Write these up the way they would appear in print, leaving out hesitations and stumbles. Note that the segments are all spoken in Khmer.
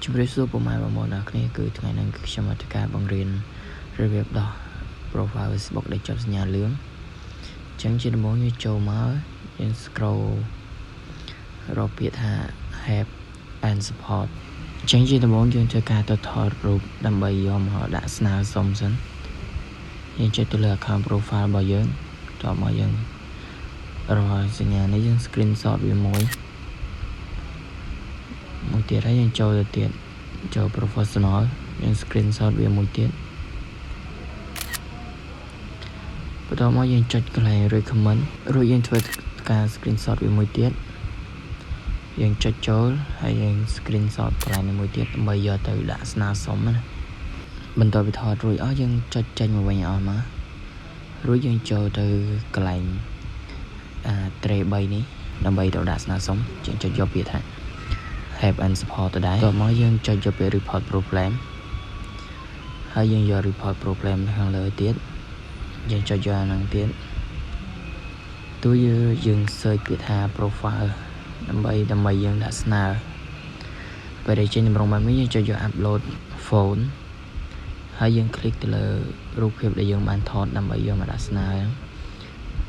ជម្រាបសួរពុកម៉ែបងប្អូនទាំងអស់គ្នាគឺថ្ងៃនេះគឺខ្ញុំមកធ្វើការបង្រៀនរបៀបដោះ profile Facebook ដែលជាប់សញ្ញាលឿងអញ្ចឹងជាដំបូងយើងចូលមកយើង scroll រកពាក្យថា help and support អញ្ចឹងជាដំបូងយើងធ្វើការទៅថតរូបដើម្បីយកមកដាក់ស្នើសុំសិនយើងចុចទៅលើ account profile របស់យើងតបមកយើងរកសញ្ញានេះយើង screenshot វាមួយមួយទៀតហើយយើងចូលទៅទៀតចូល professional យើង screenshot វាមួយទៀតបន្ទាប់មកយើងចុចកន្លែង recommend រួចយើងធ្វើការ screenshot វាមួយទៀតយើងចុចចូលហើយយើង screenshot កន្លែងនេះមួយទៀតដើម្បីយកទៅដាក់ស្នើសុំណាបន្ទាប់ពីថតរួចអស់យើងចុចចេញមកវិញអស់មករួចយើងចូលទៅកន្លែងអា tray 3នេះដើម្បីទៅដាក់ស្នើសុំយើងចុចយកពាក្យថា help and support ទៅដែរតមកយើងចុចយកពាក្យ report problem ហើយយើងយក report problem ខាងលើទៀតយើងចុចយកអាហ្នឹងទៀតទូយើងយើង search ពាក្យថា profile ដើម្បីដើម្បីយើងដាក់ស្នើពេលដែលចេញតម្រងបែបនេះយើងចុចយក upload phone ហើយយើង click ទៅលើរូបភាពដែលយើងបានថតដើម្បីយកមកដាក់ស្នើ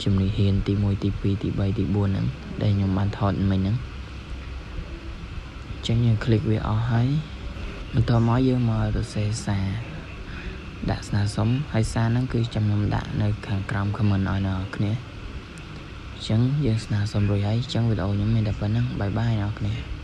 ជំនាញហ៊ានទី1ទី2ទី3ទី4ហ្នឹងដែលខ្ញុំបានថតមិញហ្នឹងចឹងយើង click វាអស់ហើយបន្ទាប់មកយើងមកសរសេរសារដាក់ស្នើសុំហើយសារហ្នឹងគឺចាំខ្ញុំដាក់នៅខាងក្រោម comment ឲ្យអ្នកគ្នាអញ្ចឹងយើងស្នើសុំរួចហើយអញ្ចឹងវីដេអូខ្ញុំមានតែប៉ុណ្្នឹង bye bye អ្នកគ្នា។